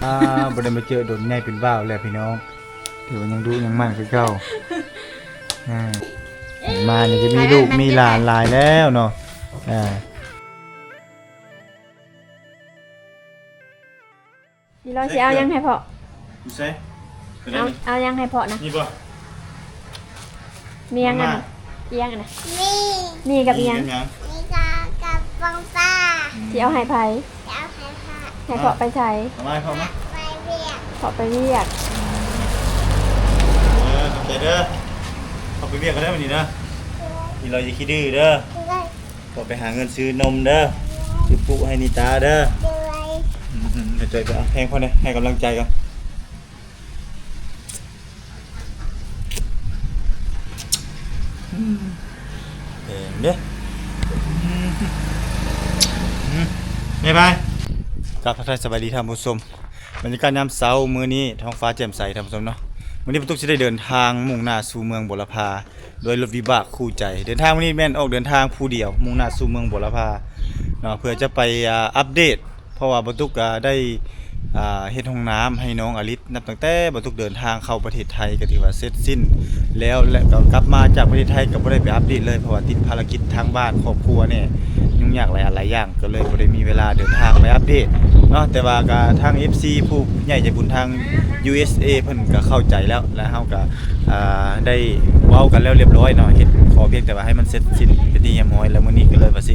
ອ່າ ບໍ່ໄດ້ມາເຈີດົນ ໃຫຍ່ເປັນບ່າວແລ້ວພີ່ນ້ອງ ຖືວ່າຍັງດຸຍັງໝັ່ນຄືເກົ່າ. ອ່າ ມານີ້ຈະມີລູກມີຫຼານຫຼາຍແລ້ວເນາະ. ອ່າ ອີຫຼໍຊິເອົາຫຍັງໃຫ້ພໍ່? ຢູ່ໃສ? ເອົາ ເອົາຫຍັງໃຫ້ພໍ່ນະ? ນີ້ບໍ່? ມີຫຍັງອັນນີ້? ອີຫຍັງອັນນະ? ນີ້ ນີ້ກັບອີຫຍັງ? ນີ້ກັບ ກັບປອງປາ. ຊິເອົາໃຫ້ໃຜ? ຊິເອົາໃຫ້ພໍ່. ໃຫ້ພໍ່ໄປໃສ? ເອົາມາໃຫ້ພໍ່ມາ. ໄປວຽກ. ພໍ່ໄປວຽກ. ເອີ ຂອບໃຈເດີ. ພໍ່ໄປວຽກກໍໄດ້ມື້ນີ້ເດີ. ໂດຍ. ອີຫຼໍຢ່າຂີ້ດື້ເດີ. ໂດຍ. ພໍ່ໄປຫາເງິນຊື້ນົມເດີ. ໂດຍ. ຊື້ປຸໃຫ້ນິຕາເດີ. ໂດຍ. ອືມໆ ເຂົ້າໃຈ. ເອົາແພງພໍ່ແດ່ ໃຫ້ກຳລັງໃຈກ່ອນ. ເອີ ເດ້ ອືມ ບາຍບາຍ. ກາບທັກທາຍສະບາຍດີທ່ານຜູ້ຊົມ. ບັນຍາກາດຍາມເຊົ້າມື້ນີ້ ທ້ອງຟ້າແຈ່ມໃສທ່ານຜູ້ຊົມເນາະ. ມື້ນີ້ປາຕຸກຊິໄດ້ເດີນທາງມຸ່ງໜ້າສູ່ເມືອງບົວລະພາ ໂດຍລົດວິບາກຄູ່ໃຈ. ເດີນທາງມື້ນີ້ແມ່ນອອກເດີນທາງຜູ້ດຽວ ມຸ່ງໜ້າສູ່ເມືອງບົວລະພາເນາະ ເພື່ອຈະໄປ ອ່າ ອັບເດດ ເພາະວ່າປາຕຸກ ອ່າ ໄດ້ ອ່າ ເຮັດຫ້ອງນ້ຳໃຫ້ນ້ອງອາລິດ ນັບຕັ້ງແຕ່ປາຕຸກເດີນທາງເຂົ້າປະເທດໄທ ກໍຖືວ່າເສັດສິ້ນແລ້ວ ແລະ ກໍກັບມາຈາກປະເທດໄທກໍບໍ່ໄດ້ໄປອັບເດດເລີຍ ເພາະວ່າຕິດພາລະກິດທາງບ້ານຄອບຄົວແດ່ ຫຍຸ້ງຍາກຫຼາຍອັນຫຼາຍຢ່າງ ກໍເລີຍບໍ່ໄດ້ມີເວລາເດີນທາງໄປອັບເດດເນາະ. ແຕ່ວ່າກໍທາງເອັຟຊີຜູ້ໃຫຍ່ໃຈບຸນທາງຢູເອັສເອເພິ່ນກໍເຂົ້າໃຈແລ້ວ ແລະ ເຮົາກໍ ອ່າ ໄດ້ເວົ້າກັນແລ້ວລຽບຮ້ອຍເນາະ ເຮັດຂໍພຽງແຕ່ວ່າໃຫ້ມັນເສັດສິ້ນເປັນທີ່ຮຽບຮ້ອຍ ແລ້ວມື້ນີ້ກໍເລີຍວ່າຊິ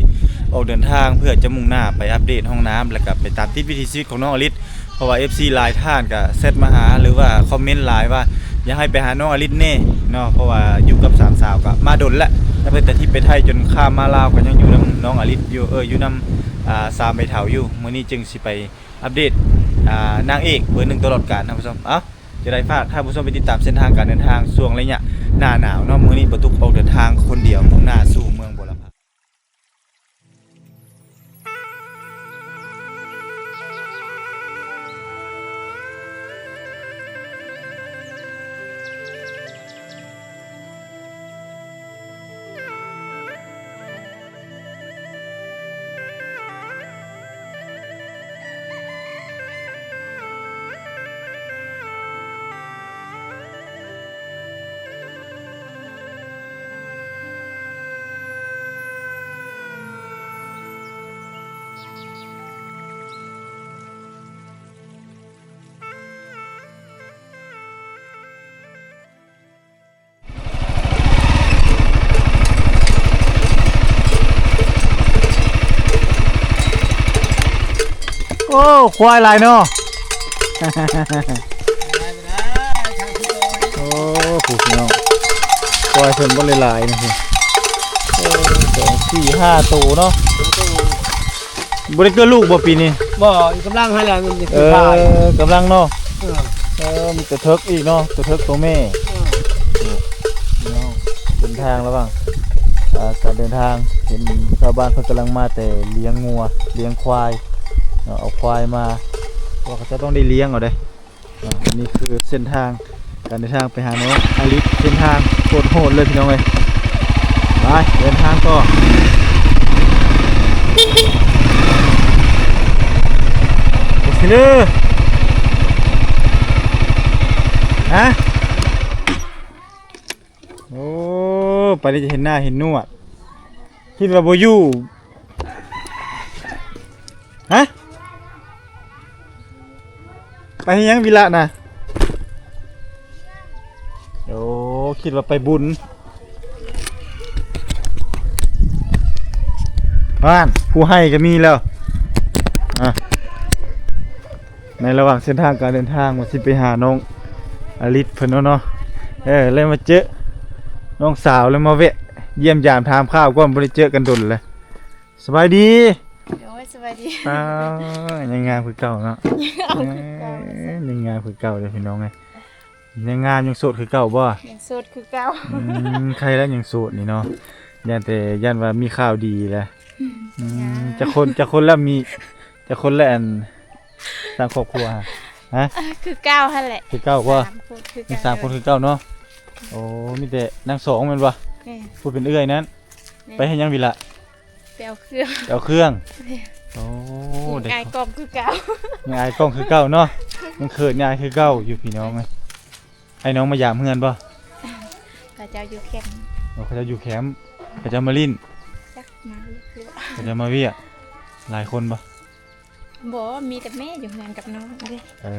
ອອກເດີນທາງ ເພື່ອຈະມຸ່ງໜ້າໄປອັບເດດຫ້ອງນ້ຳ ແລ້ວກໍໄປຕາມຕິດວິຖີຊີວິດຂອງນ້ອງອາລິດ ເພາະວ່າເອັຟຊີຫຼາຍທ່ານກໍແຊັດມາຫາ ຫຼືວ່າຄອມເມັນຫຼາຍວ່າຢາກໃຫ້ໄປຫານ້ອງອາລິດແນ່ເນາະ ເພາະວ່າຢູ່ກັບສາມສາວກໍມາດົນແລ້ວ ນັບຕັ້ງແຕ່ທີ່ໄປໄທຈົນຂ້າມມາລາວ ກໍຍັງຢູ່ນຳນ້ອງອາລິດຢູ່ ເອີ ຢູ່ນຳ ອ່າ ສາມໃບເຖົ້າຢູ່. ມື້ນີ້ຈຶ່ງຊິໄປອັບເດດ ອ່າ ນາງເອກເບີໜຶ່ງຕະຫຼອດການ ທ່ານຜູ້ຊົມ. ເອົ້າ ຈະໄດ້ຝາກທ່ານຜູ້ຊົມໄປຕິດຕາມເສັ້ນທາງການເດີນທາງຊ່ວງໄລຍະໜ້າໜາວເນາະ. ມື້ນີ້ປາຕຸກອອກເດີນທາງຄົນດຽວ ມຸ່ງໜ້າສູ່ເມືອງບົວລະພາ. ໂອ້ ຄວາຍຫຼາຍເນາະ. ໂອ້ ຜູ້ພີ່ນ້ອງ ຄວາຍເພິ່ນບໍ່ຫຼາຍໆ ນີ້ ໂອ້ ສອງ ສີ່ ຫ້າໂຕເນາະ. ບໍ່ໄດ້ເກີດລູກບໍ່ປີນີ້? ບໍ່ ກຳລັງຫັ້ນແຫຼະ ມັນຈະ ເອີ ກຳລັງເນາະ. ເອີ ເອີ ມີແຕ່ເຖິກອີກເນາະ ແຕ່ເຖິກໂຕແມ່. ເອີ ເດີນທາງລະຫວ່າງ ເອີ ການເດີນທາງ ເຫັນຊາວບ້ານເພິ່ນກຳລັງມາແຕ່ລ້ຽງງົວລ້ຽງຄວາຍເນາະ ເອົາຄວາຍມາ ເພາະວ່າເຂົາເຈົ້າຕ້ອງໄດ້ລ້ຽງເອົາເດ້. ອ່າ ອັນນີ້ຄືເສັ້ນທາງການເດີນທາງໄປຫານ້ອງອາລິດ ເສັ້ນທາງໂຄດໂຫດເລີຍພີ່ນ້ອງເອີຍ. ໄປເດີນທາງຕໍ່ ໂອເຄເດີ ຮະ ໂອ້ ໄປແລ້ວຈະເຫັນໜ້າເຫັນໜວດ ຄິດວ່າບໍ່ຢູ່ ຮະ ໄປເຮັດຫຍັງວິລະນະ? ໂອ້ ຄິດວ່າໄປບຸນ. ນັ້ນ ຜູ້ໃຫ້ກໍມີແລ້ວ ອ່ະ ໃນລະຫວ່າງເສັ້ນທາງການເດີນທາງ ວ່າຊິໄປຫານ້ອງອາລິດເພິ່ນເນາະ ເນາະ ເອີ ແລ້ວມາເຈີນ້ອງສາວ ແລ້ວມາແວະຢ້ຽມຢາມຖາມຂ່າວກ່ອນ ບໍ່ໄດ້ເຈີກັນດົນແລ້ວ. ສະບາຍດີ. ໂອ້ຍ ສະບາຍດີ. ອ້າວ ຍັງງາມຄືເກົ່າເນາະ. ເອົາ ຄືເກົ່າ ເອີ ຍັງງາມຄືເກົ່າເດີພີ່ນ້ອງເອີຍ. ຍັງງາມ ຍັງໂສດຄືເກົ່າບໍ່? ຍັງໂສດຄືເກົ່າ. ອືມ ໃຄແລ້ວຍັງໂສດນີ້ເນາະ ຢ້ານແຕ່ ຢ້ານວ່າມີຂ່າວດີແຫຼະ. ອືມ ອືມ ຈັກຄົນ ຈັກຄົນແລ້ວ ມີຈັກຄົນແລ້ວ ອັນ ສ້າງຄອບຄົວ ຮະ? ຄືເກົ່າຫັ້ນແຫຼະ ຄືເກົ່າບໍ່? ສາມຄົນຄືເກົ່າ ມີສາມຄົນຄືເກົ່າເນາະ. ໂອ້ ມີແຕ່ນາງສອງແມ່ນບໍ່? ແມ່ນ. ຜູ້ເປັນເອື້ອຍນັ້ນ ແມ່ນ. ໄປເຮັດຫຍັງວິລະ? ໄປເອົາເຄື່ອງ ໄປເອົາເຄື່ອງ. ແມ່ນ. ໂອ້ ຍັງອາຍກ້ອງຄືເກົ່າ ຍັງອາຍກ້ອງຄືເກົ່າເນາະ. ຄື ຍັງເຂີນອ້າຍຄືເກົ່າຢູ່ພີ່ນ້ອງເອີຍ. ອ້າຍນ້ອງມາຢາມເຮືອນບໍ່? ເຂົາເຈົ້າຢູ່ແຄມ. ໂອ້ ເຂົາເຈົ້າຢູ່ແຄມ. ເຂົາເຈົ້າມາຫຼິ້ນ? ຈັກມາວຽກຫຼື ເຂົາເຈົ້າມາວຽກ. ຫຼາຍຄົນບໍ່? ບໍ່ ມີແຕ່ແມ່ຢູ່ເຮືອນກັບນ້ອງເດ້. ເອີ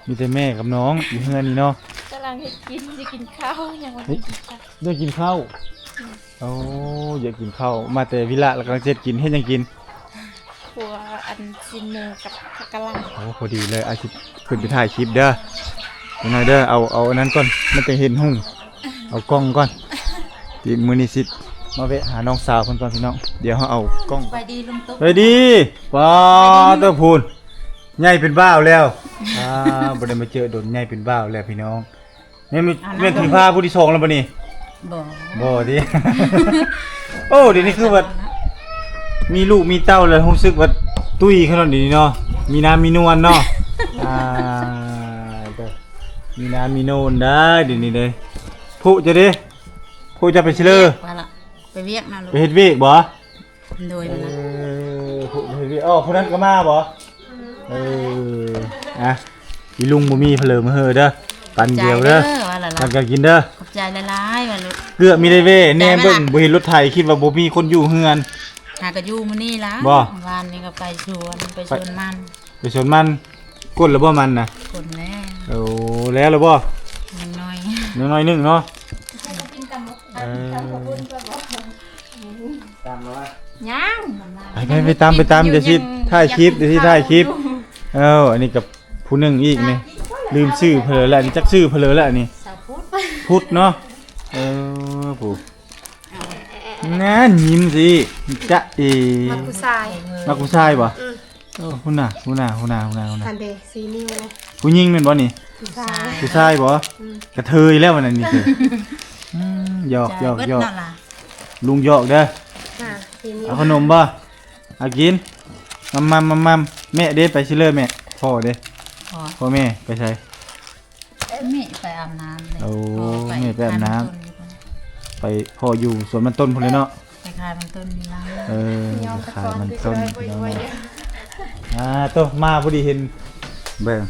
ມີແຕ່ແມ່ກັບນ້ອງຢູ່ເຮືອນນີ້ເນາະ. ກຳລັງເຮັດກິນ ຊິກິນເຂົ້າ ຍັງບໍ່ໄດ້ກິນເຂົ້າ. ໄດ້ກິນເຂົ້າ? ອືມ. ໂອ້ ຢາກກິນເຂົ້າ ມາແຕ່ວິລະ ແລ້ວກຳລັງເຮັດກິນ. ເຮັດຫຍັງກິນ? ຄົວອັນຊີ້ນໝູກັບຜັກກະຫຼໍ່າ. ໂອ້ ພໍດີເລີຍ ອ້າຍຊິຂຶ້ນໄປຖ່າຍຄລິບເດີ. ຈັກໜ້ອຍເດີ ເອົາ ເອົາອັນນັ້ນກ່ອນ ມັນຈັ່ງເຫັນຫຸ່ງ. ເອົາກ້ອງກ່ອນ. ຕິ ມື້ນີ້ຊິມາແວະຫານ້ອງສາວເພິ່ນກ່ອນພີ່ນ້ອງ. ດຽວເຮົາເອົາກ້ອງ. ສະບາຍດີລຸງຕຸກ. ສະບາຍດີ. ປ້າ ສະບາຍດີ ເຈົ້າພູນ ໃຫຍ່ເປັນບ່າວແລ້ວ. ອ່າ ບໍ່ໄດ້ມາເຈີດົນ ໃຫຍ່ເປັນບ່າວແລ້ວພີ່ນ້ອງ. ແມ່ນ ແມ່ນຖືພາຜູ້ທີສອງແລ້ວບໍ່ນີ້? ບໍ່ ບໍ່ຕິ. ໂອ້ ດຽວນີ້ຄືວ່າມີລູກມີເຕົ້າແລ້ວ ຮູ້ສຶກວ່າຕຸ້ຍຂະໜາດນີ້ເນາະ. ມີນ້ຳມີນວນເນາະ. ອ່າ ມີນ້ຳມີນວນໄດ໋ ດຽວນີ້ເດ້. ຜູ້ເຈົ້າເດ້? ຜູ້ເຈົ້າໄປໃສເລີ? ໄປລະ ໄປວຽກນະ ໄປເຮັດວຽກບໍ່? ໂດຍ ເອີ ຜູ້ເຮັດວຽກ ເອີ ຜູ້ນັ້ນກໍມາບໍ່? ເອີ ອ່ະ ອີລຸງບໍ່ມີເຜລີມາເຮີເດີ ປັນດຽວເດີ ປັນກັນກິນເດີ. ຂອບໃຈຫຼາຍໆ ວ່າລູກ ເກືອບມີໄດ້ເວແນມເບິ່ງ ບໍ່ເຫັນລົດໄຖ ຄິດວ່າບໍ່ມີຄົນຢູ່ເຮືອນ. ຫາກໍຢູ່ມື້ນີ້ລະ ບໍ່ ວານນີ້ກໍໄປສວນ ໄປສວນມັນ. ໄປສວນມັນ ກົນແລ້ວບໍ່ມັນນະ? ກົນແລ້ວ. ໂອ້ ແລ້ວແລ້ວບໍ່? ຍັງໜ້ອຍ ຍັງໜ້ອຍໜຶ່ງເນາະ. ເອີ ຕາມມາ ຍັງ ໄປ ໄປ ໄປຕາມ ໄປຕາມ ດຽວຊິຖ່າຍຄລິບ ດຽວຊິຖ່າຍຄລິບ. ເອີ ອັນນີ້ກໍຜູ້ໜຶ່ງອີກນີ້ ລືມຊື່ເພິ່ນແລ້ວ ອັນນີ້ຈັກຊື່ເພິ່ນແລ້ວ ອັນນີ້ ພຸດເນາະ. ເອີ ຜູ້ນັ້ນຍິ້ມຊິ ຈະເອ ມັກຜູ້ຊາຍ ມັກຜູ້ຊາຍບໍ່? ອືມ. ໂອ້ ພຸ້ນນະ ພຸ້ນນະ ພຸ້ນນະ ພຸ້ນນະ ພຸ້ນນະ ຫັ້ນເດ ສີ່ນິ້ວນະ. ຜູ້ຍິງແມ່ນບໍ່ນີ້? ຜູ້ຊາຍ ຜູ້ຊາຍບໍ່? ອືມ ກະເທີຍແລ້ວອັນນັ້ນນີ້. ອືມ ຫຍອກ ຫຍອກ ຫຍອກ ລຸງຫຍອກເດີ. ເອົາຂະໜົມບໍ່? ເອົາກິນ ມັມໆໆ. ແມ່ເດ້ ໄປຊິເລີແມ່? ພໍ່ເດ້? ພໍ່ ພໍ່ແມ່ໄປໃສ? ແມ່ໄປອາບນ້ຳເດ້. ໂອ້ ພໍ່ໄປ ແມ່ໄປອາບນ້ຳ ໄປພໍ້ຢູ່ສວນມັນຕົ້ນພຸ້ນເລີຍເນາະ. ໄປຂາຍມັນຕົ້ນຢູ່ລາວ. ເອີ ໄປຂາຍມັນຕົ້ນ. ອ່າ ໂຕ ມາພໍດີເຫັນ ເບິ່ງ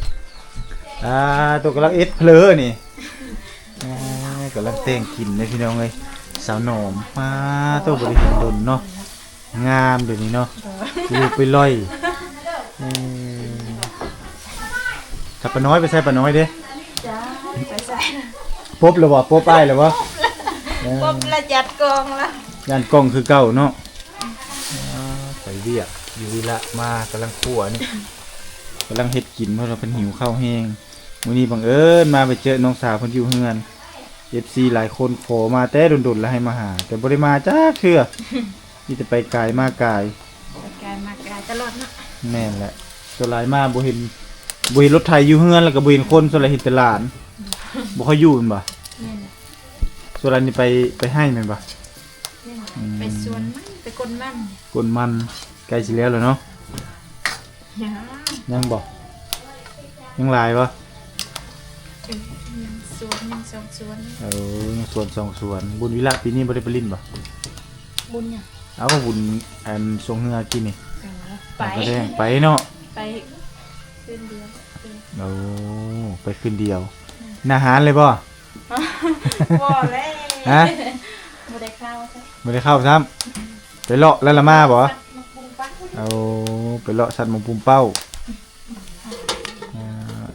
ອ່າ ໂຕກຳລັງເອັດເຜລີນີ້. ອ່າ ກຳລັງແຕ່ງກິນເດ້ພີ່ນ້ອງເອີຍ ສາວໜອມ. ອ່າ ໂຕບໍ່ໄດ້ເຫັນດົນເນາະ. ງາມດຽວນີ້ເນາະ. ໂດຍ ລູກໄປລອຍ. ເອີ ຖ້າປ້ານ້ອຍໄປໃສ ປ້ານ້ອຍເດ້? ຈ້າ ໄປໃສ? ປົບແລ້ວບໍ່? ປົບອ້າຍແລ້ວບໍ່? ປົບແລ້ວ ເອີ ຈັດກ້ອງແລ້ວ ຢ້ານກ້ອງຄືເກົ່າເນາະ. ອ່າ ໄປວຽກຢູ່ວິລະມາ ກຳລັງຄົວນີ້ ກຳລັງເຮັດກິນ ເພາະວ່າເພິ່ນຫິວເຂົ້າແຮງ. ມື້ນີ້ບັງເອີນມາໄປເຈີນ້ອງສາວເພິ່ນຢູ່ເຮືອນ. ເອັຟຊີຫຼາຍຄົນຂໍມາແຕ່ດົນໆ ແລ້ວໃຫ້ມາຫາ ແຕ່ບໍ່ໄດ້ມາຈັກເທື່ອ. ມີແຕ່ໄປກາຍມາກາຍ ໄປກາຍມາກາຍຕະຫຼອດເນາະ. ແມ່ນແຫຼະ ສ່ວນຫຼາຍມາບໍ່ເຫັນ ບໍ່ເຫັນລົດໄຖຢູ່ເຮືອນ ແລ້ວກໍບໍ່ເຫັນຄົນ ສ່ວນຫຼາຍເຫັນແຕ່ຫຼານ. ບໍ່ຄ່ອຍຢູ່ແມ່ນບໍ່? ແມ່ນແຫຼະ. ສ່ວນຫຼາຍນີ້ໄປ ໄປໄຮ່ແມ່ນບໍ່? ແມ່ນແຫຼະ. ອືມ ໄປສວນມັນ ໄປກົນມັນ ກົນມັນ. ໃກ້ຊິແລ້ວແລ້ວເນາະ. ຍັງ ຍັງບໍ່? ຍັງຫຼາຍບໍ່? ເອີ ຍັງສວນ ຍັງສອງສວນ. ເອີ ຍັງສວນສອງສວນ. ບຸນວິລະປີນີ້ບໍ່ໄດ້ໄປຫຼິ້ນບໍ່? ບຸນຫຍັງ? ເອົາ ບຸນອັນຊ່ວງເຮືອກີ້ນີ້. ເອີ ໄປ ໄປເນາະ. ໄປຄືນດຽວ. ໂອ້ ໄປຄືນດຽວ. ອືມ ໜ້າຮ້ານເລີຍບໍ່? ບໍ່ແລ້ວ. ຮະ? ບໍ່ໄດ້ເຂົ້າ ບໍ່ໄດ້ເຂົ້າຊ້ຳ. ໄປເລາະແລ້ວລະມາບໍ່? ໂອ້ ໄປເລາະສັດໝົກປຸມເປົ້າ. ອ່າ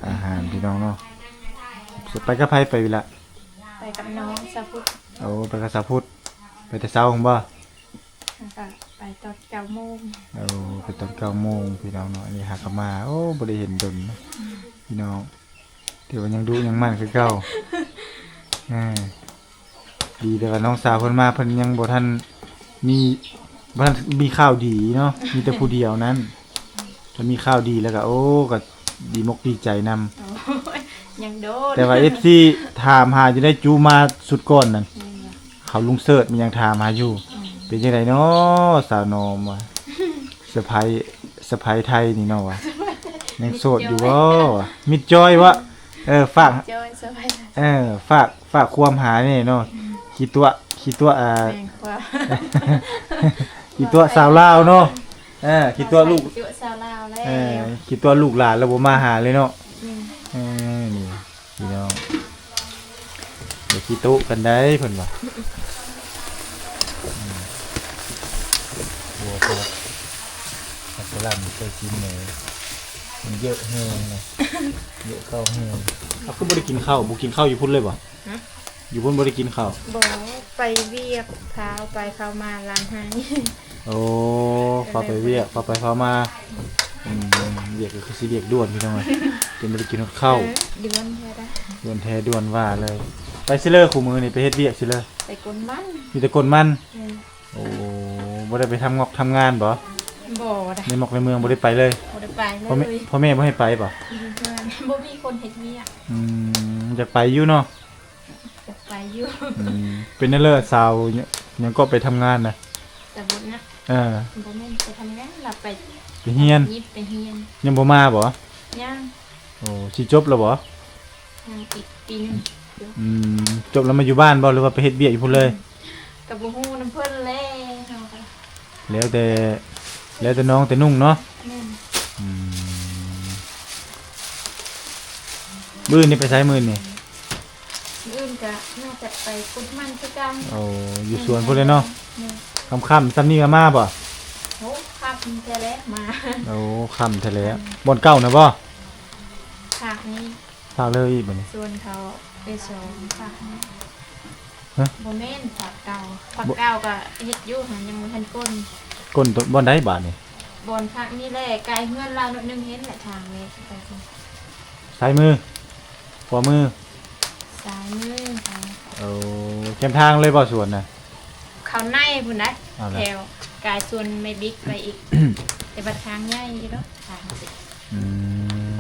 ອາຫານພີ່ນ້ອງເນາະ. ໄປກັບໃຜໄປວິລະ? ໄປກັບນ້ອງສາວພຸດ. ໂອ້ ໄປກັບສາວພຸດ. ໄປແຕ່ເຊົ້າພຸ້ນບໍ່? ແລ້ວກໍໄປຕອນເກົ້າໂມງ. ໂອ້ ໄປຕອນເກົ້າໂມງພີ່ນ້ອງເນາະ. ອັນນີ້ຫາກໍມາ ໂອ້ ບໍ່ໄດ້ເຫັນດົນເນາະ ອືມ ພີ່ນ້ອງ. ຖືວ່າຍັງດຸຍັງໝັ່ນຄືເກົ່າ. ເອີ ດີແຕ່ວ່ານ້ອງສາວເພິ່ນມາ ເພິ່ນຍັງບໍ່ທັນມີ ບໍ່ທັນມີຂ່າວດີເນາະ ມີແຕ່ຜູ້ດຽວນັ້ນ. ຖ້າມີຂ່າວດີແລ້ວກໍ ໂອ້ ກໍດີມົກດີໃຈນຳ. ໂອ້ຍ ຍັງໂດນ. ແຕ່ວ່າເອັຟຊີຖາມຫາຢູ່ໃນຈູມາຊຸດກ່ອນນັ້ນ. ແມ່ນຫຍັງ? ເຂົາລຸງເສີດມັນຍັງຖາມຫາຢູ່. ອືມ ເປັນຈັ່ງໃດເນາະ ສາວໜອມວ່າ ສະໃພ້ ສະໃພ້ໄທນີ້ເນາະວ່າ ຍັງໂສດຢູ່ບໍ່? ມິດຈອຍວະ? ເອີ ຝາກ ເອີ ຝາກ ຝາກຄວາມຫາແດ່ເນາະ. ອືມ ຂີ້ຕົວະ ຂີ້ຕົວະ ອ່າ ຂີ້ຕົວະສາວລາວເນາະ. ເອີ ຂີ້ຕົວະລູກ ເອີ ຂີ້ຕົວະລູກຫຼານແລ້ວບໍ່ມາຫາເລີຍເນາະ. ແມ່ນ ເອີ ນີ້ພີ່ນ້ອງ ຢ່າຂີ້ໂຕະກັນໄດ໋ ເພິ່ນວ່າ. ໂອ້ໂຫ ຜັກກະຫຼ່ຳໃສ່ຊີ້ນໝູ ມັນເຢີະແຮງນະ ເຢີະເຂົ້າແຮງ. ເອົາ ຄືບໍ່ໄດ້ກິນເຂົ້າ ບໍ່ກິນເຂົ້າຢູ່ພຸ້ນເລີຍບໍ່? ຮະ? ຢູ່ພຸ້ນບໍ່ໄດ້ກິນເຂົ້າ? ບໍ່ ໄປວຽກ ພາວໄປພາວມາ ລານໄຮ. ໂອ້ ພາວໄປວຽກ ພາວໄປພາວມາ. ອືມ ວຽກກໍຄືຊິວຽກດ່ວນພີ່ນ້ອງເອີຍ ຈົນບໍ່ໄດ້ກິນຮອດເຂົ້າ. ເອີ ດ່ວນແທ້ ດ່ວນແທ້ດ່ວນວ່າເລີຍ. ໄປຊິເລີ ຄູ່ມື້ນີ້ໄປເຮັດວຽກຊິເລີ? ໄປກົນມັນ ມີແຕ່ກົນມັນ. ແມ່ນ. ໂອ້ ບໍ່ໄດ້ໄປທຳງອກທຳງານບໍ່? ບໍ່ໄດ້ ໃນໝອກໃນເມືອງບໍ່ໄດ້ໄປເລີຍ? ບໍ່ໄດ້ໄປເລີຍ. ພໍ່ແມ່ ພໍ່ແມ່ບໍ່ໃຫ້ໄປບໍ່? ບໍ່ມີຄົນເຮັດວຽກ. ອືມ ຢາກໄປຢູ່ເນາະ? ຢາກໄປຢູ່. ອືມ ເປັນແນວເລີ ສາວຫຍັງ ຫຍັງກໍໄປທຳງານນະ? ສາວບຸນນະ? ເອີ ບໍ່ແມ່ນໄປທຳງານ ລາວໄປ ໄປຮຽນ. ໄປຮຽນ. ຍັງບໍ່ມາບໍ່? ຍັງ. ໂອ້ ຊິຈົບແລ້ວບໍ່? ຍັງອີກປີໜຶ່ງ. ອືມ ຈົບແລ້ວມາຢູ່ບ້ານບໍ່ ຫຼືວ່າໄປເຮັດວຽກຢູ່ພຸ້ນເລີຍ? ກໍບໍ່ຮູ້ນຳເພິ່ນແຫຼະ ເຮົາກໍ ແລ້ວແຕ່ ແລ້ວແຕ່ນ້ອງແຕ່ນຸ່ງເນາະ. ແມ່ນ. ອືມ ມື້ອື່ນນີ້ໄປໃສມື້ອື່ນນີ້? ມື້ອື່ນກໍໜ້າຈະໄປກົນມັນຄືເກົ່າ. ໂອ້ ຢູ່ສວນພຸ້ນເລີຍເນາະ. ແມ່ນ. ຄ່ຳໆ ຊ່ຳນີ້ກໍມາບໍ່? ໂອ້ ຄ່ຳແທ້ແຫຼະມາ. ໂອ້ ຄ່ຳແທ້ແຫຼະ. ອືມ ບ່ອນເກົ່ານະບໍ່? ພາກນີ້ ພາກເລີກອີກບັດນີ້ ສວນເຂົາໄປສອງພາກນີ້. ຮະ? ບໍ່ແມ່ນພາກເກົ່າ ພາກເກົ່າກໍເຮັດຢູ່ຫັ້ນ ຍັງບໍ່ທັນກົ້ນ. ກົ້ນບ່ອນໃດບາດນີ້? ບ່ອນພາກນີ້ແຫຼະ ໃກ້ເຮືອນລາວໜ້ອຍໜຶ່ງ ເຫັນແຫຼະ ທາງນີ້ໄປພຸ້ນ. ຊ້າຍມື? ຂວາມື? ຊ້າຍມື. ໂອ້ ແຄມທາງເລີຍບໍ່ສວນນະ? ເຂົ້າໃນພຸ້ນນະ ເອົາລະ ແຖວກາຍສວນໄມ້ບິກໄປອີກ ແຕ່ບັດທາງໃຫຍ່ຢູ່ດອກ ທາງ. ອື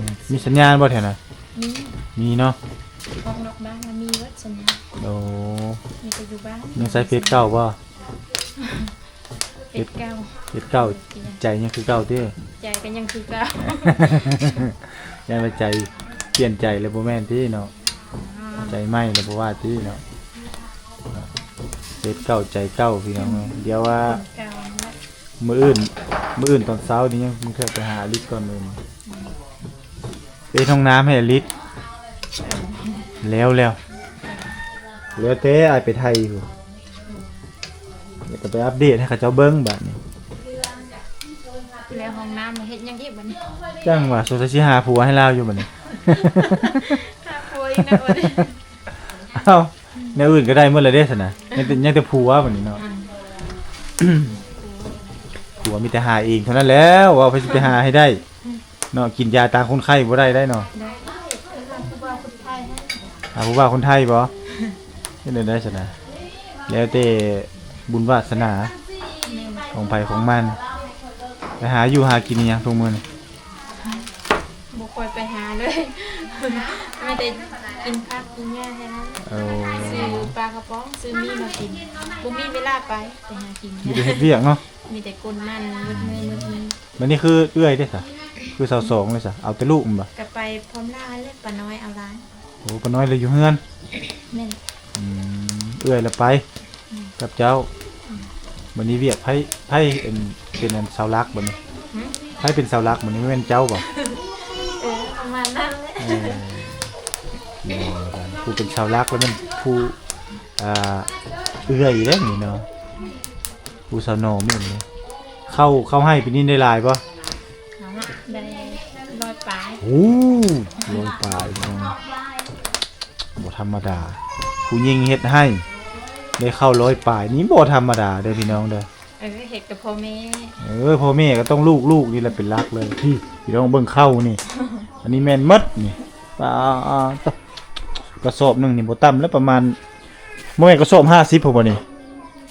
ມ ມີສັນຍານບໍ່ແຖວນັ້ນ? ມີ ມີເນາະ. ອອກນອກບ້ານລະມີເບິດສັນຍານ. ໂອ້ ມີແຕ່ຢູ່ບ້ານ. ຍັງໃຊ້ເຟສເກົ່າບໍ່? ເຟສເກົ່າ ເຟສເກົ່າ. ໃຈຍັງຄືເກົ່າຕິ? ໃຈກໍຍັງຄືເກົ່າ. ຢ້ານວ່າໃຈປ່ຽນໃຈແລ້ວບໍ່ແມ່ນຕິເນາະ? ອໍ ໃຈໃໝ່ແລ້ວບໍ່ວ່າຕິເນາະ? ເຟສເກົ່າໃຈເກົ່າ ພີ່ນ້ອງເອີຍ. ດຽວວ່າ ມື້ອື່ນ ມື້ອື່ນຕອນເຊົ້ານີ້ຍັງ ບາງເທື່ອໄປຫາອາລິດກ່ອນມື້ນີ້ ໄປເຮັດຫ້ອງນ້ຳໃຫ້ອາລິດ. ແລ້ວ ແລ້ວ ແລ້ວແຕ່ອ້າຍໄປໄທພຸ້ນ ແລ້ວກໍໄປອັບເດດໃຫ້ເຂົາເຈົ້າເບິ່ງບາດນີ້. ແລ້ວຫ້ອງນ້ຳເຮັດຫຍັງອີກບັດນີ້? ຈັ່ງວ່າ ສົງໄສຊິຫາຜົວໃຫ້ລາວຢູ່ບັດນີ້. ຫາຜົວອີກແລ້ວບັດນີ້. ເອົ້າ ແນວອື່ນກໍໄດ້ໝົດແລ້ວເດ້ຊັ້ນນະ ຍັງແຕ່ ຍັງແຕ່ຜົວບັດນີ້ເນາະ. ອືມ ຜົວມີແຕ່ຫາເອງເທົ່ານັ້ນແຫຼະ ວ່າໃຜຊິໄປຫາໃຫ້ໄດ້ເນາະ. ກິນຢາຕາຄົນໄຂ້ບໍ່ໄດ້ໄດ໋ເນາະ. ໄດ້ ຫາຜູ້ບ່າວຄົນໄທ ຫາຜູ້ບ່າວຄົນໄທບໍ່? ເຮັດແນວໃດຊັ້ນນະ? ແລ້ວແຕ່ບຸນວາສະໜາ ແມ່ນ ຂອງໃຜຂອງມັນ. ໄປຫາຢູ່ຫາກິນອີ່ຫຍັງທຸກມື້ນີ້? ບໍ່ຄ່ອຍໄປຫາເລີຍ ມີແຕ່ກິນຜັກກິນຫຍ້າແຄ່ນັ້ນ. ເອີ ຊື້ປາກະປ໋ອງ ຊື້ໝີ່ມາກິນ ບໍ່ມີເວລາໄປ ໄປຫາກິນ. ມີແຕ່ເຮັດວຽກເນາະ. ມີແຕ່ກົນມັນໝົດມື້ໝົດມື້. ບັດນີ້ຄືເອື້ອຍເດ້ຊະ? ຄືຊາວສອງເດ້ຊະ? ເອົາແຕ່ລູກແມ່ນບໍ່? ກໍໄປພ້ອມຫຼານແຫຼະ ປ້ານ້ອຍເອົາຫຼານ. ໂອ້ ປ້ານ້ອຍລະຢູ່ເຮືອນ. ແມ່ນ. ອືມ ເອື້ອຍລະໄປ ອືມ ກັບເຈົ້າ. ອືມ ບັດນີ້ວຽກໃຜ ໃຜເປັນ ເປັນອັນເສົາຫຼັກບັດນີ້? ຫື? ໃຜເປັນເສົາຫຼັກບັດນີ້ ແມ່ນເຈົ້າບໍ່? ເອີ ປະມານນັ້ນແຫຼະ. ເອີ ຜູ້ເປັນເສົາຫຼັກລະແມ່ນຜູ້ ອ່າ ເອື້ອຍເດ້ນີ້ເນາະ. ຜູ້ສາວໜໍ່ແມ່ນເດ້. ເຂົ້າ ເຂົ້າໄຮ່ປີນີ້ໄດ້ຫຼາຍບໍ່? ເອົາລະ ໄດ້ຮ້ອຍປາຍ. ໂອ້ ຮ້ອຍປາຍ ບໍ່ທຳມະດາ. ຜູ້ຍິງເຮັດໄຮ່ໄດ້ເຂົ້າຮ້ອຍປາຍນີ້ບໍ່ທຳມະດາເດີພີ່ນ້ອງເດີ. ເອີ ເຮັດກັບພໍ່ແມ່. ເອີ ພໍ່ແມ່ກໍຕ້ອງລູກ ລູກນີ້ແຫຼະເປັນຫຼັກເລີຍ. ພີ່ ພີ່ນ້ອງເບິ່ງເຂົ້ານີ້ ອັນນີ້ແມ່ນໝົດນີ້. ປາດ ກະສອບໜຶ່ງນີ້ບໍ່ຕ່ຳແລ້ວປະມານ ບໍ່ແມ່ນກະສອບຫ້າສິບພຸ້ນບໍ່ນີ້?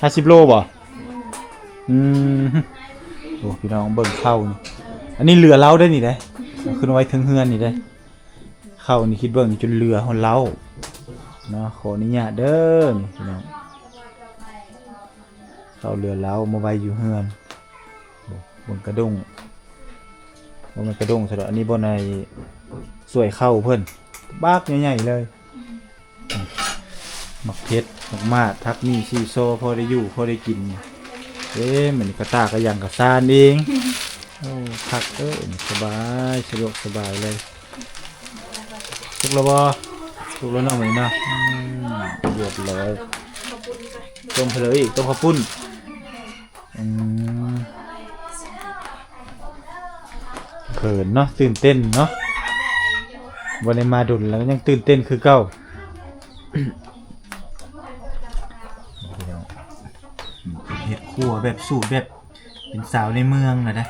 ຫ້າສິບໂລບໍ່? ອືມ ໂອ້ ພີ່ນ້ອງເບິ່ງເຂົ້ານີ້ ອັນນີ້ເຫຼືອເລົາເດ້ນີ້ເດ້ ເອົາຂຶ້ນໄວ້ເທິງເຮືອນນີ້ເດ້. ເຂົ້ານີ້ຄິດເບິ່ງຈົນເຫຼືອຮອດເລົາເນາະ. ຂໍອະນຸຍາດເດີນີ້ພີ່ນ້ອງ ເຂົ້າເຫຼືອເລົາມາໄວ້ຢູ່ເຮືອນ. ໂອ້ ເບິ່ງກະດົ້ງ ບໍ່ແມ່ນກະດົ້ງຊະດອກ ອັນນີ້ບ່ອນໃຫ້ສວຍເຂົ້າເພິ່ນ ບັກໃຫຍ່ໆເລີຍ. ໝາກເຜັດ ໝາກມາດ ຜັກໝີ່ ຊີຊໍ ພໍໄດ້ຢູ່ພໍໄດ້ກິນ. ເອີ ມັນກະຕາກະຫຍັງກະຊານເອງ ຄັກ ເອີ ສະບາຍ ສະດວກສະບາຍເລີຍ. ສຸກແລ້ວບໍ່? ສຸກແລ້ວເນາະ ມື້ນີ້ເນາະ. ອືມ ຮຽບຮ້ອຍ. ຕົ້ມເພິ່ນອີກ ຕົ້ມເຂົ້າປຸ້ນ. ອືມ ເຂີນເນາະ ຕື່ນເຕັ້ນເນາະ ບໍ່ໄດ້ມາດົນແລ້ວ ກໍຍັງຕື່ນເຕັ້ນຄືເກົ່າ. ເຮັດຄົວແບບສູດແບບເປັນສາວໃນເມືອງນະ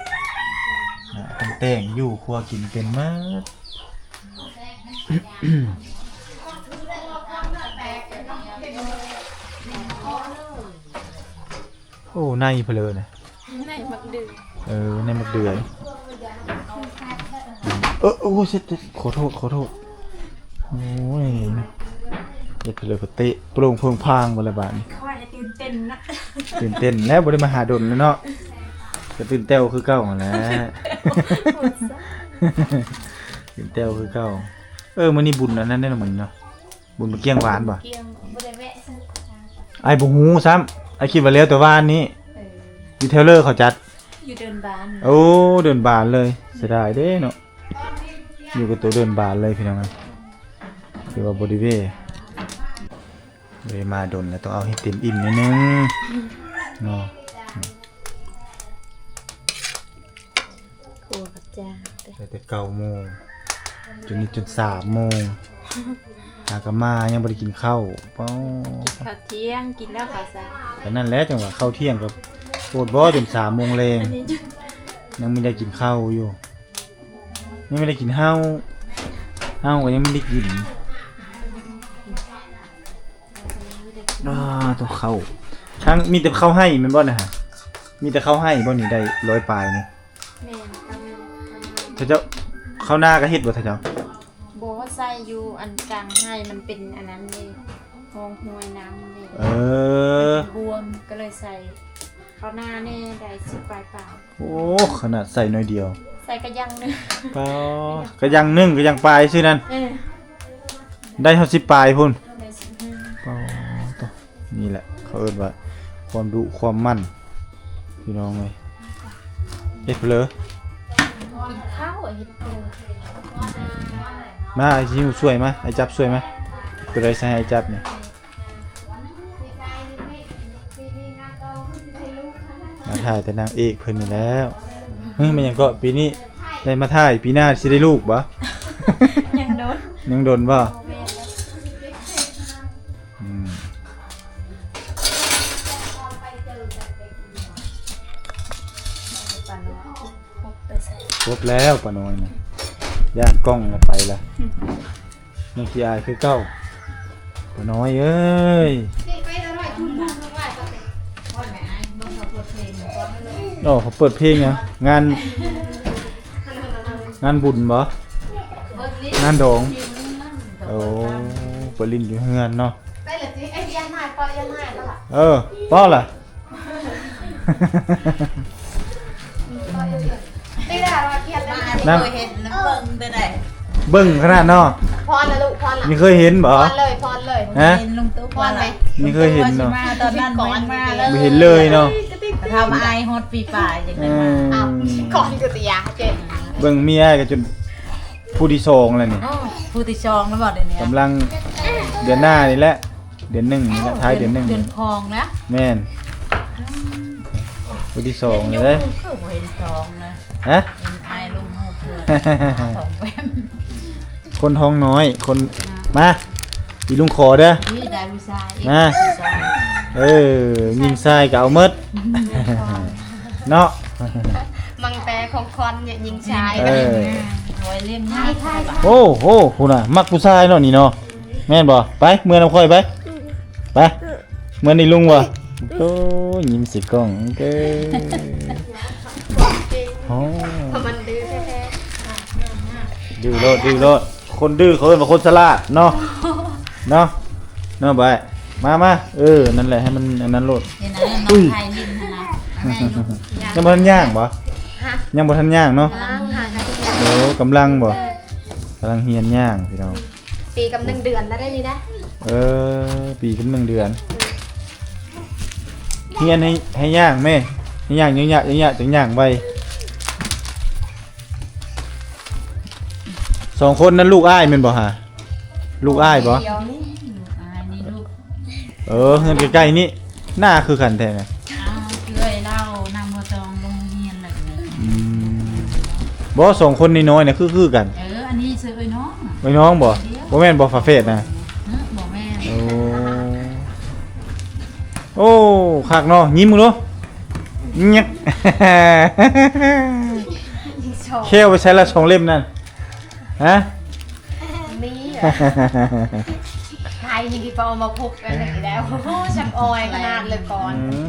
ຕ້ອງແຕ່ງຢູ່ຄົວກິນເປັນໝົດ. ໂອ້ ໃນເພິ່ນເລີນະ ໃນໝາກເດືອຍ. ເອີ ໃນໝາກເດືອຍ. ເອີ ໂອ້ ເຊັດ ເຊັດ ຂໍໂທດ ຂໍໂທດ. ໂອ້ຍ ເຮັດເພິ່ນເລີນ ເພິ່ນເຕະໂປ່ງເພິ່ງພາງໝົດແລ້ວບາດນີ້. ຂ້ອຍຕື່ນເຕັ້ນນະ ຕື່ນເຕັ້ນແລ້ວ ບໍ່ໄດ້ມາຫາດົນແລ້ວເນາະ ກໍຕື່ນແຕ່ວຄືເກົ່າຫັ້ນແຫຼະ. ຕື່ນແຕ່ວຄືເກົ່າ. ເອີ ມື້ນີ້ບຸນອັນນັ້ນເດ້ເນາະ ມື້ນີ້ເນາະ. ບຸນມາກຽງຫວານບໍ່? ກຽງ ບໍ່ໄດ້ແວະຊື້. ອ້າຍບໍ່ຮູ້ຊ້ຳ ອ້າຍຄິດວ່າແລ້ວແຕ່ວານນີ້. ເອີ ຢູ່ແຖວເລີເຂົາຈັດ ຢູ່ເດີ່ນບານ. ໂອ້ ເດີ່ນບານເລີຍ ເສຍດາຍເດ້ເນາະ ຢູ່ກັບໂຕເດີ່ນບານເລີຍພີ່ນ້ອງ. ຄືວ່າບໍ່ໄດ້ແວ່ ບໍ່ໄດ້ມາດົນແລ້ວ ຕ້ອງເອົາໃຫ້ເຕັມອີ່ມໜ້ອຍໜຶ່ງເນາະ. ຄົວກັບຈ້າງເດ້ ໄດ້ແຕ່ເກົ້າໂມງ ຈົນນີ້ຈົນສາມໂມງ ຫາກະມາຍັງບໍ່ໄດ້ກິນເຂົ້າ. ປ້ອ ກິນເຂົ້າທ່ຽງ ກິນແລ້ວເຂົ້າເຊົ້າ. ກໍນັ້ນແຫຼະ ຈັ່ງວ່າເຂົ້າທ່ຽງກໍໂພດບໍ່ ຈົນສາມໂມງແລງ ອັນນີ້ ຍັງບໍ່ໄດ້ກິນເຂົ້າຢູ່ ຍັງບໍ່ໄດ້ກິນເຫຼົ້າ ເຫຼົ້າກໍຍັງບໍ່ໄດ້ກິນ. ອ່າ ໂຕເຂົ້າ ທັງມີແຕ່ເຂົ້າໄຮ່ແມ່ນບໍ່ນະ? ມີແຕ່ເຂົ້າໄຮ່ບໍ່ນີ້ ໄດ້ຮ້ອຍປາຍນີ້? ແມ່ນ ເຂົ້າໄຮ່ ເຂົາເຈົ້າ ເຂົ້ານາກໍເຮັດບໍ່ເຂົາເຈົ້າ? ບໍ່ ໃສ່ຢູ່ອັນກາງໄຮ່ ມັນເປັນອັນນັ້ນເດ້ ຮ່ອງຫ້ວຍນ້ຳເດ້. ເອີ ມັນເປັນບວມ ກໍເລີຍໃສ່ ເຂົ້ານາແດ່ ໄດ້ສິບປາຍປາຍ. ໂອ້ ຂະໜາດໃສ່ໜ້ອຍດຽວ ໃສ່ກະຢ່າງໜຶ່ງ ປາ ກະຢ່າງໜຶ່ງ ກະຢ່າງປາຍຊື່ນັ້ນ. ເອີ ໄດ້ຮອດສິບປາຍພຸ້ນ ໄດ້ສິບຫ້າ. ປາ ໂຕ ນີ້ແຫຼະເຂົາເອີ້ນວ່າຄວາມດຸຄວາມໝັ່ນ ພີ່ນ້ອງເອີຍ. ເຮັດເພີ ກິນເຂົ້າ ເຮັດເພີ. ມາ ອ້າຍຊິຫິ້ວຊ່ວຍມາ ອ້າຍຈັບຊ່ວຍມາ. ໂຕໃດໃສ່ໃຫ້ອ້າຍຈັບນີ້? ມາຖ່າຍແຕ່ນາງເອກເພິ່ນນີ້ແລ້ວ. ເຮີ້ຍ ແມ່ນຫຍັງເກາະ ປີນີ້ໄດ້ມາຖ່າຍ ປີໜ້າຊິໄດ້ລູກບໍ່? ຍັງດົນ ຍັງດົນບໍ່? ແມ່ນແລ້ວ ອືມ ຄົບແລ້ວປ້ານ້ອຍນະ ຢ້ານກ້ອງລະໄປລະ. ອືມ ຍັງຂີ້ອາຍຄືເກົ່າ ປ້ານ້ອຍເອີຍ. ໂອ້ ເຂົາເປີດເພງຫຍັງ? ງານ ງານບຸນບໍ່? ງານດອງ? ໂອ້ ໄປຫຼິ້ນຢູ່ເຮືອນເນາະ. ເອີ ພໍລະ. ນຳ ເບິ່ງຂະໜາດເນາະ. ພອນລະລູກ ພອນລະ. ມີເຄີຍເຫັນບໍ່? ພອນເລີຍ ພອນເລີຍ. ຮະ? ເຫັນລຸງຕູ້ ພອນເລີຍ. ມີເຄີຍເຫັນເນາະ. ຕອນນັ້ນບໍ່ເຫັນມາເລີຍ ບໍ່ເຫັນເລີຍເນາະ. ທຳອາຍຮອດປີປາຍຈັ່ງໄດ້ມາ. ເອີ ອ້າວ ກ່ອນຄືຕະຢາເຈັບ ເບິ່ງເມຍກໍຈົນຜູ້ທີສອງແລ້ວນີ້. ໂອ້ ຜູ້ທີສອງແລ້ວບໍ່ດຽວນີ້? ກຳລັງເດືອນໜ້ານີ້ແຫຼະ. ເດືອນໜຶ່ງນີ້ລະ ທ້າຍເດືອນໜຶ່ງ ເດືອນ ເດືອນຄອງນະ. ແມ່ນ ອືມ ຜູ້ທີສອງເລີຍ. ຄືບໍ່ເຫັນສອງນະ? ຮະ? ເຫັນອ້າຍລົງຮູບເທື່ອ ສອງແວ່ນ. ຄົນທ້ອງນ້ອຍ ຄົນ ມາ ອີລຸງຂໍເດີ. ນີ້ໄດ້ຜູ້ຊາຍ ມາ ເອີ ຍິງຊາຍກໍເອົາໝົດ ເນາະ. ມັງແຕ່ຂອງຄອນຍິງຊາຍ. ເອີ ໂອ້ໂຫ ພຸ້ນນະ ມັກຜູ້ຊາຍເນາະນີ້ເນາະ. ແມ່ນບໍ່? ໄປ ເມືອນຳຂ້ອຍໄປ ໄປ ເມືອນອີລຸງບໍ່? ໂອ້ຍ ຍິ້ມໃສ່ກ້ອງເດີ. ໂອ້ ມັນດື້ແທ້ໆ ດື້ໂລດ ດື້ໂລດ. ຄົນດື້ເຂົາເອີ້ນວ່າຄົນສະຫຼາດເນາະ ເນາະ ເນາະ ໄປ ມາ ມາ ເອີ ນັ້ນແຫຼະ ໃຫ້ມັນອັນນັ້ນໂລດ. ເຫັນອັນນັ້ນ ອຸ້ຍ ນ້ອງໄທຫຼິ້ນຫັ້ນນະ ຍັງບໍ່ທັນຍ່າງບໍ່? ຮະ? ຍັງບໍ່ທັນຍ່າງເນາະ. ກຳລັງຫາກັນ ໂອ້ ກຳລັງບໍ່? ກຳລັງຮຽນຍ່າງ ພີ່ນ້ອງ. ປີກັບໜຶ່ງເດືອນແລ້ວໄດ໋ນີ້ນະ. ເອີ ປີກັບໜຶ່ງເດືອນ. ຮຽນໃຫ້ ໃຫ້ຍ່າງແມ່ ໃຫ້ຍ່າງຍາກໆ ຍາກໆ ຈັ່ງຍ່າງໄວ. ສອງຄົນນັ້ນລູກອ້າຍແມ່ນບໍ່ຫາ? ລູກອ້າຍບໍ່? ດຽວນີ້ ລູກອ້າຍນີ້ລູກ ເອີ ເຮືອນໃກ້ໆນີ້ ໜ້າຄືກັນແທ້ນະ. ອ້າວ ເອື້ອຍລາວນຳບໍ່ຈອງລົງຮຽນແລ້ວ. ອືມ ບໍ່ ສອງຄົນນ້ອຍໆນະ ຄື ຄືກັນ. ເອີ ອັນນີ້ຊື່ເອື້ອຍນ້ອງ. ເອື້ອຍນ້ອງບໍ່? ດຽວ ບໍ່ແມ່ນບໍ່ ຝາແຝດນະ? ຫຶ ບໍ່ແມ່ນ. ໂອ້ ໂອ້ ຄັກເນາະ ຍິ້ມເບິ່ງດູ ແຍກ ແຂ້ວໄປໃສລະສອງເຫຼັ້ມນັ້ນ? ຮະ ມີ ໄທນີ້ທີ່ເຂົາເອົາມາພົກກັນນີ້ແລ້ວ ໂອ້ ຈຳອອຍຂະໜາດເລີຍກ່ອນ. ອືມ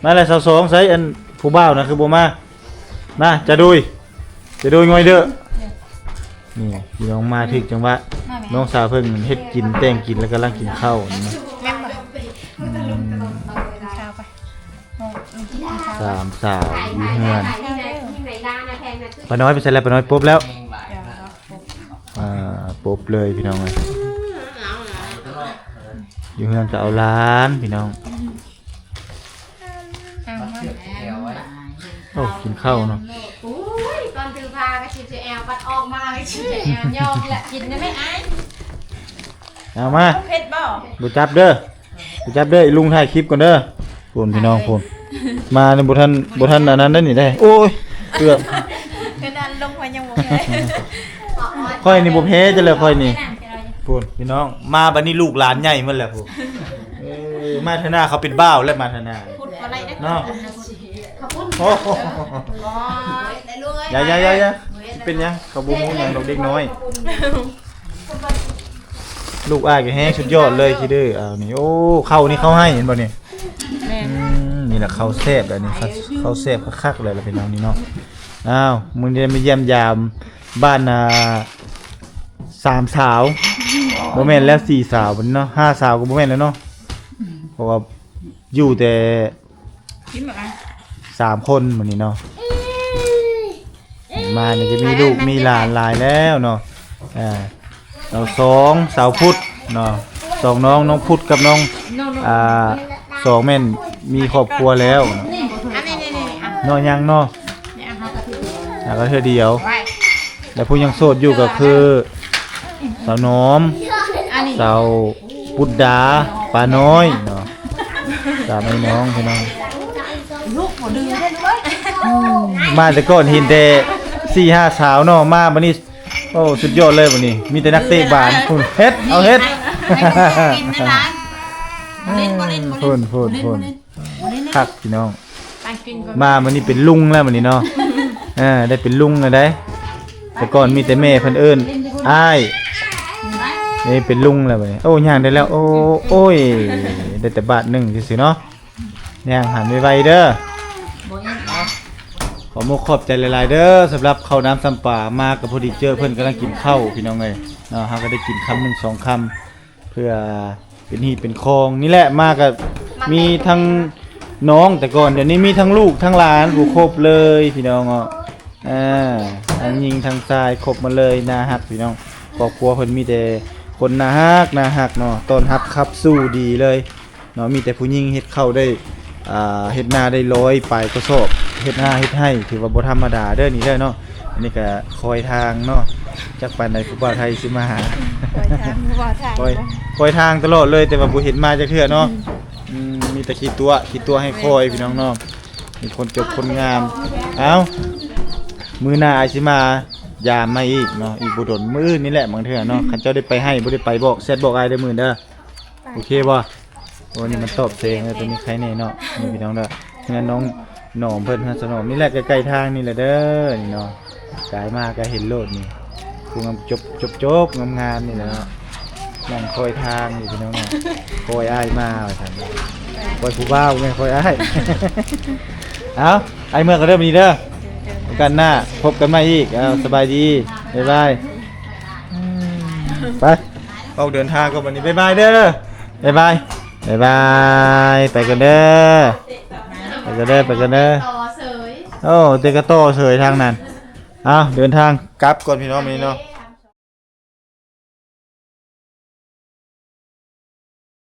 ມາແລ້ວ ຊາວສອງ ໃສ ອັນຜູ້ບ່າວນະ ຄືບໍ່ມາ? ມາ ຈະໂດຍ ຈະໂດຍງ່ອຍເດີ. ນີ້ພີ່ນ້ອງມາຖືກຈັງຫວະ ນ້ອງສາວເພິ່ນເຮັດກິນ ແຕ່ງກິນ ແລ້ວກຳລັງກິນເຂົ້າ. ສາມສາວຢູ່ເຮືອນ. ປ້ານ້ອຍໄປໃສແລ້ວ? ປ້ານ້ອຍປົບແລ້ວ. ອ່າ ປົບເລີຍພີ່ນ້ອງເອີຍ ຢູ່ເຮືອນກໍເອົາຫຼານພີ່ນ້ອງ. ໂອ້ ກິນເຂົ້າເນາະ. ໂອ້ຍ ຕອນຖືພາກໍຊິແອວ ບັດອອກມາກໍຊິແອວ ຍອມແຫຼະ. ກິນໄດ້ໄໝອ້າຍ? ເອົາມາ ເຜັດບໍ່? ບໍ່ຈັບເດີ ບໍ່ຈັບເດີ ອີລຸງຖ່າຍຄລິບກ່ອນເດີ. ພຸ້ນພີ່ນ້ອງ ພຸ້ນ ມານີ້ບໍ່ທັນ ບໍ່ທັນອັນນັ້ນໄດ໋ນີ້ໄດ໋. ໂອ້ຍ ເກືອບ ຂະໜາດລົງໄປຍັງບໍ່ແພ້. ຂ້ອຍນີ້ບໍ່ແພ້ຈັ່ງໃດຂ້ອຍນີ້. ພຸ້ນພີ່ນ້ອງ ມາບັດນີ້ລູກຫຼານໃຫຍ່ໝົດແລ້ວພຸ້ນ. ເອີ ມາເທື່ອໜ້າເຂົາເປັນບ່າວແລ້ວ ມາເທື່ອໜ້າ ພຸ້ນບໍ່ໄດ້ເດ້ ເນາະ. ໂອ້ ຢ່າໆໆໆ ເປັນຫຍັງ ເຂົາບໍ່ຮູ້ຫຍັງດອກເດັກນ້ອຍ. ລູກອ້າຍກໍແຮງສຸດຍອດເລີຍ ຂີ້ດື້. ເອົານີ້ ໂອ້ ເຂົ້ານີ້ເຂົາໃຫ້ ເຫັນບໍ່ນີ້? ແມ່ນ ອືມ ນີ້ລະເຂົ້າແຊບແລ້ວນີ້ ເຂົ້າ ເຂົ້າແຊບຄັກໆເລີຍລະພີ່ນ້ອງນີ້ເນາະ. ອ້າວ ມື້ນີ້ໄດ້ມາຢ້ຽມຢາມບ້ານ ອ່າ ສາມສາວ ບໍ່ແມ່ນແລ້ວ ສີ່ສາວເນາະ ຫ້າສາວກໍບໍ່ແມ່ນແລ້ວເນາະ ເພາະວ່າຢູ່ແຕ່ ກິນບໍ່? ສາມຄົນມື້ນີ້ເນາະ ມານີ້ຈະມີລູກມີຫຼານຫຼາຍແລ້ວເນາະ. ເອີ ເອົາສອງສາວພຸດເນາະ ສອງນ້ອງ ນ້ອງພຸດກັບນ້ອງ ອ່າ ສອງແມ່ນມີຄອບຄົວແລ້ວເນາະ. ອັນນີ້ໆໆ ເນາະ ຍັງເນາະ ຫາກໍເທື່ອດຽວ. ແລະຜູ້ຍັງໂສດຢູ່ກໍຄື ສາວໜອມ ສາວປຸດດາ ປ້ານ້ອຍເນາະ ສາມອ້າຍນ້ອງພີ່ນ້ອງ. ມາແຕ່ກ່ອນເຫັນແຕ່ສີ່ຫ້າສາວເນາະ ມາບັດນີ້ ໂອ້ ສຸດຍອດເລີຍບັດນີ້ ມີແຕ່ນັກເຕະບານ. ພຸ້ນ ເຮັດ ເອົາເຮັດ ພຸ້ນ ພຸ້ນ ພຸ້ນ ຄັກພີ່ນ້ອງ. ມາມື້ນີ້ເປັນລຸງແລ້ວມື້ນີ້ເນາະ. ເອີ ໄດ້ເປັນລຸງແລ້ວໃດ໋ ແຕ່ກ່ອນມີແຕ່ແມ່ເພິ່ນເອີ້ນອ້າຍ ນີ້ເປັນລຸງແລ້ວບັດນີ້. ໂອ້ ຍ່າງໄດ້ແລ້ວ ໂອ້ ໂອ້ຍ ໄດ້ແຕ່ບາດໜຶ່ງຊື່ໆເນາະ. ຍ່າງຫັນໄວໆເດີ. ຂອບມຸກຂອບໃຈຫຼາຍໆເດີ ສຳລັບເຂົ້ານ້ຳຊຳປາ ມາກໍພໍດີເຈີເພິ່ນກຳລັງກິນເຂົ້າ ພີ່ນ້ອງເອີຍເນາະ. ເຮົາກໍໄດ້ກິນຄຳໜຶ່ງສອງຄຳ ເພື່ອເປັນຮີດເປັນຄອງນີ້ແຫຼະ. ມາກໍມີທັງນ້ອງແຕ່ກ່ອນ ດຽວນີ້ມີທັງລູກທັງຫຼານ ໂອ້ ຄົບເລີຍພີ່ນ້ອງເນາະ. ເອີ ທັງຍິງທັງຊາຍຄົບມາເລີຍ ໜ້າຮັກພີ່ນ້ອງ. ຄອບຄົວເພິ່ນມີແຕ່ຄົນໜ້າຮັກ ໜ້າຮັກເນາະ ຕ້ອນຮັບຂັບສູ້ດີເລີຍເນາະ. ມີແຕ່ຜູ້ຍິງເຮັດເຂົ້າໄດ້ ອ່າ ເຮັດນາໄດ້ຮ້ອຍປາຍກະສອບ ເຮັດນາເຮັດໄຮ່ ຖືວ່າບໍ່ທຳມະດາເດີນີ້ເດີເນາະ. ອັນນີ້ກະຄອຍທາງເນາະ ຈັກປານໃດຜູ້ບ່າວໄທຊິມາຫາ ຄອຍທາງ ຜູ້ບ່າວໄທ ຄອຍ ຄອຍທາງຕະຫຼອດເລີຍ ແຕ່ວ່າບໍ່ເຫັນມາຈັກເທື່ອເນາະ. ອືມ ມີແຕ່ຂີ້ຕົວະ ຂີ້ຕົວະໃຫ້ຄອຍພີ່ນ້ອງເນາະ. ມີຄົນຈົບຄົນງາມ. ເອົ້າ ມື້ໜ້າອ້າຍຊິມາຢາມໃໝ່ອີກເນາະ ອີກບໍ່ດົນ ມື້ອື່ນນີ້ແຫຼະບາງເທື່ອເນາະ. ຄັນເຈົ້າໄດ້ໄປໄຮ່ບໍ່ໄດ້ໄປບອກ ແຊັດບອກອ້າຍເດີມື້ອື່ນເດີ. ໂອເຄບໍ່? ໂອ້ ນີ້ມັນຕອບແສງເດີ ໂຕນີ້ໄຄແນ່ເນາະ. ນີ້ພີ່ນ້ອງເດີ ເຮືອນນ້ອງໜອມເພິ່ນ ເຮືອນສະໜອມນີ້ແຫຼະ ໃກ້ໆທາງນີ້ແຫຼະເດີ ນີ້ເນາະ. ກາຍມາກໍເຫັນໂລດນີ້ ຜູ້ງາມຈົບໆງາມໆນີ້ແຫຼະເນາະ. ນັ່ງຄອຍທາງຢູ່ພີ່ນ້ອງເນາະ ຄອຍອ້າຍມາວ່າຊັ້ນ. ຄອຍຜູ້ບ່າວ ແມ່ນຄອຍອ້າຍ. ເອົ້າ ອ້າຍເມືອກ່ອນເດີບັດນີ້ເດີ ໂອກາດໜ້າພົບກັນໃໝ່ອີກ. ເອົ້າ ສະບາຍດີ ບາຍບາຍ. ໄປ ອອກເດີນທາງກ່ອນບັດນີ້ ບາຍບາຍເດີ ບາຍບາຍ ບາຍບາຍ. ໄປກ່ອນເດີ ໄປກ່ອນເດີ ໄປກ່ອນເດີ. ໂອ້ ແຕ່ກະຕໍ່ເສີຍທາງນັ້ນ. ເອົ້າ ເດີນທາງກັບກ່ອນພີ່ນ້ອງ ມື້ນີ້ເນາະ.